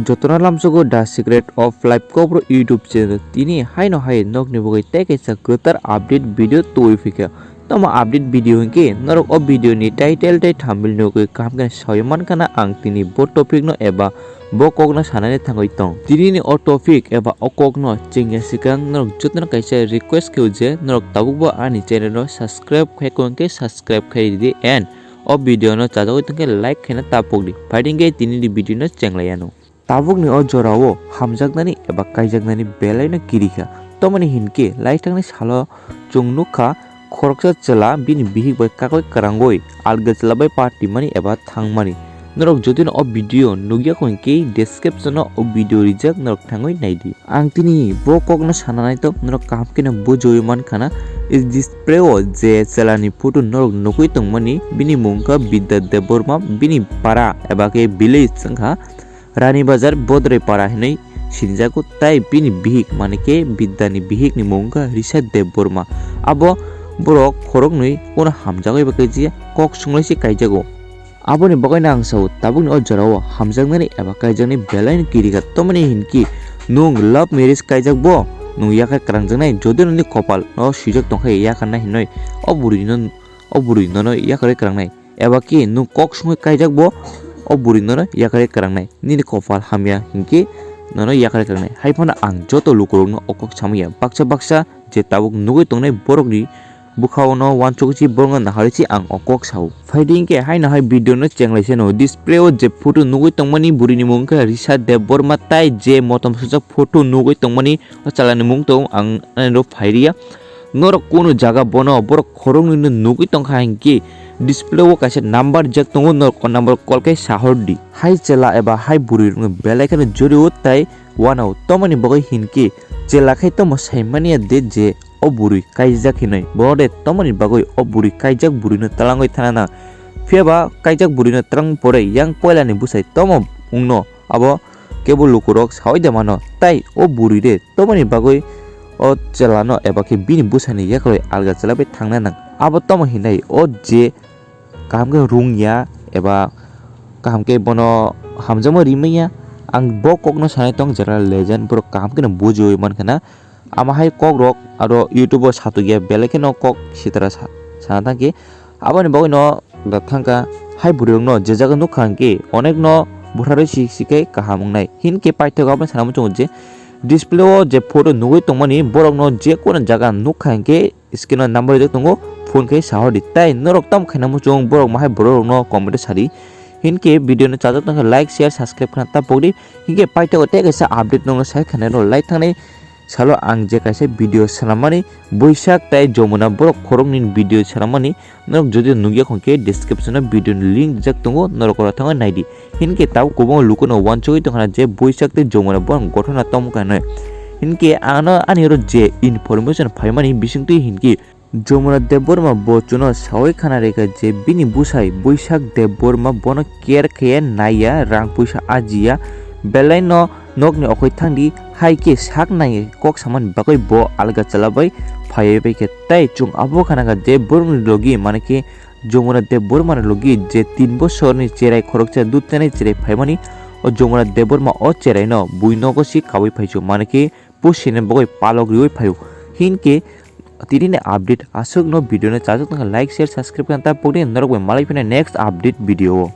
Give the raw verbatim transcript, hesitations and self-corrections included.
Jotono lamsogo The Secret of Life Kokborok YouTube channel. Tini haino hai nokni bagwi tei kaisa kwtal update video tubui phikha. Tamo update video hinkhe norok o video ni title tei thumbnail nugwi kaham khe sawi mankha na ang tini bo topic no eba bo kokno sanani thangwi tong. Tinini o topic eba o kokno chengya swkang norok jotono kaisa request khe je norok tabukbo ani channel no subscribe khai khe subscribe khai ridi and o video no chajagwi tongkhe like khaina ta pokdi. Phaidi hinkhe tinini video no chenglaianw. Tabukni o jorao hamjaknani eba kaijaknani belaino kirikha. Tomoni hinkhe laithangni salo chwng nukha khoroksa chwla bini bihik bai kaklai kwrangwi alga chwla bai party mani eba thangmani. Norok jodi no o video nukya kho hinkhe description o o video rijak norok thangwi naidi. Ang tini bo kokno sana naitok norok kaham kheno bujiwi mankha na. Display o je chwlani photo norok nukwi tongmani bini mung kha Bidya Debbarma, bini para eba khe village wngkha Rani Bazar Bodrai Para hinwi sinjago, tai bini bihik mane khe Bidyani bihikni mung wngkha Risa Debbarma. Abo borok khoroknwi uano hamjagwi eba khe je kok sunglaisi kaijago. Aboni bagwino ang sao tabukni o jorao hamjaknani eba kaijaknani belaino kirikha. Tomoni hinkhe nwng love marriage kaijak bo nwng yakhai kwrangjaknai, jodi nini kopal no swijak tongkha yakharna hinwi o bwrwino, o bwrwi nono yakarwi kwrangnai. Eba khe nwng kok sungwi kaijak bo o bwrwi nono yakarwi kwrangnai. Nini kopal hamya hinkhe nono yakarwi kwrangnai. Hai phano ang joto lukurokno o kok samaya. Baksa baksa je tabuk nugwi tongnai borokni bwkhao no uansukgwi borokno naharwi se ang o kok sao. Phaidi hinkhe haino hai video no chenglai se no. Display o je photo nugwi tongmani bwrwini mung khe Risa Debbarma tai je motom sujak photo nugwi tongmani o chalani mung tong ang ani ro phairiya. Norok kunu jaga bono borok khoroknwino nugwi tongkha hinkhe display o kaisa number rijak tongo, norok o number call khe sahordi. Hai chwla eba hai bwrwirokno belai kheno jorio tai uanao. Tomoni bagwi hinkhe chwla khai tomo saimanya de je o bwrwi kaijak hinwi. Bono de tomoni bagwi o bwrwi kaijak bwrwino talangwi thana nang. Phiyaba kaijak bwrwino twlang pore yang poilani bwsai tomo wngno abo kebo lukurok sawi de mano. Tai o bwrwi de tomoni bagwi o chwlano eba khe bini bwsani yakarwi alga chwla bai thangna nang. Abo tomo hinai o je kaham khe rungya eba kaham khe bono hamjakma rimanya. Ang bo kokno sanai tong general legend borok kaham kheno bujiwi mankha na. Ama hai kokrok aro YouTube o satokya belai kheno kok sitra sa-, sana thangkhe. Aboni bagwino da thangkha hai bwrwirokno je jaga nukha hinkhe onekno butharwi si si khe kaham wngnai. Hinkhe paithago aboni sana muchungo je display o je photo nugwi tongmani borokno je kono jaga nukha hinkhe screen o number rijak tongo, phone khe sahordi. Tai norok tamo khaina muchung borok mahai borok rokno comment o sadi. Hinkhe video no chajak tongkha like, share, subscribe khna ta pokdi. Hinkhe paithago tei kaisa update nokno sai khna rw lai thangnai. Salo ang je kaisa video swnamani, Boisak tai Jomuna borok khoroknwi video swnamani, norok jodi nukya khongkhe description o video ni link rijak tongo, norok oro thangwi naidi. Hinkhe tabuk kwbangma lukuno uansugwi tongkha je Boisak tei Jomuna borok gothona tongmokha hinwi. Hinkhe ano ani oro je information phaimani bisingtwi hinkhe Jomuna Debbarma bo chuno sawi khana rikha je bini bwsai Boisak Debbarma bono care khe naiya, rang puisa ajiya, belaino nokni okhoi thangdi, hai khe sak nai kok samani bagwi bo alga chwla bai phaiwi bai khe. Tai chwng abo khana kha je borokni logi mane khe Jomuna Debbarma ni logi je tin bosorni cherai khoroksa dut chanai cherai phaimani, o Jomuna Debbarma o cheraino bui nogo si kawi phaichu mane khe pusini bagwi palok riwi phaio. Hinkhe tinini update aswkno, video no chajak tongkha like, share, subscribe khe ta pokdi, norok bai malai phina next update video o.